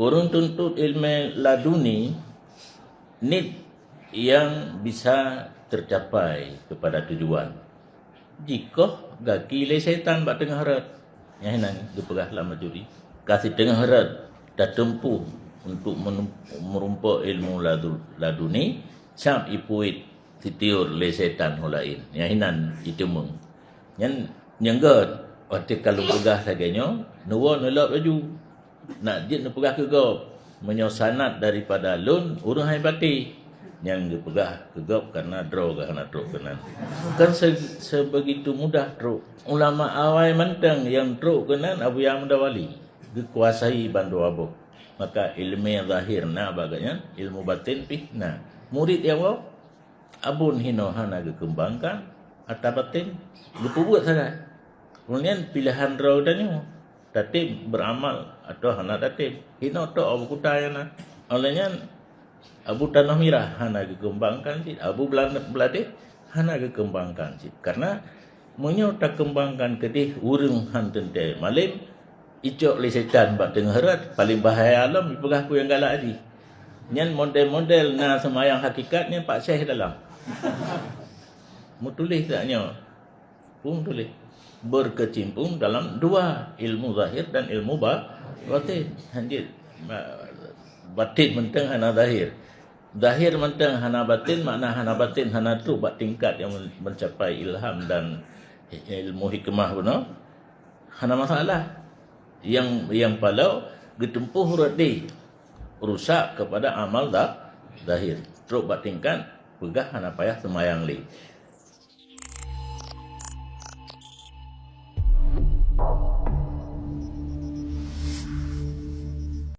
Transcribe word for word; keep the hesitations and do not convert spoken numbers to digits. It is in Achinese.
Ureuëng tuntot ilmu laduni niet nyang bisa teucapai keupada tujuan. Jikoh gaki lé setan bak teungoh rot, nyang hinan geupeugah lam Bajuri, ka siteungoh rot tateumpuh untuk meureumpok ilmu ladu-, laduni, sab ipeuet sitiur lé setan ho laén, nyang hinan iteumeung. Nyan nyang gét, watée ka lôn peugah lagée nyoe, neuwoe neulop laju. Nak jeuet neupeugah keu gob, meunyoe sanad daripada lôn, ureuëng hai baté. Nyang geupeugah keu gob karena droe geuh hana trok keunan. Kan se-, sebegitu mudah trok. Ulama awai mantong nyang trok keunan Abuya Muda Wali, geukuasai bandua boh. Maka ilmu zahir na bak gobnyan, ilmu batin pih na. Murit nyang woe, abon hinoe hana geukeumbangkan atra batin, geupeubuet sagai. Kemudian pilihan droe tanyoe, tatem beuramal atawa hana tatem. Hinoe tok Abu Kuta nyang na. Oleh nyan, Abu Tanoh Mirah hana geukeumbangkan cit, Abu Belan-, Beladeh hana geukeumbangkan cit. Karena meunyoe takeumbangkan keudeh ureuëng han teuntée malem, icok lé setan bak teungoh rot, paléng bahaya lom ipeugah peue nyang galak jih. Nyan model-model na seumayang hakikat nyan Pak Syekh dalam. Meutuléh tak nyoe? Pun tuléh. Berkecimpung dalam dua, ilmu zahir dan ilmu ba-, batin. Hanjeuet, ba-, batin mantong hana zahir. Zahir mantong hana batin, makna hana batin, hana trok bak tingkat nyang men-, mencapai ilham dan ilmu hikmah bunoe. Hana masalah. Nyang, nyang palau geuteumpuh rot deh rusak kepada amal za-, zahir. Trok bak tingkat peugah hana payah seumayang lé.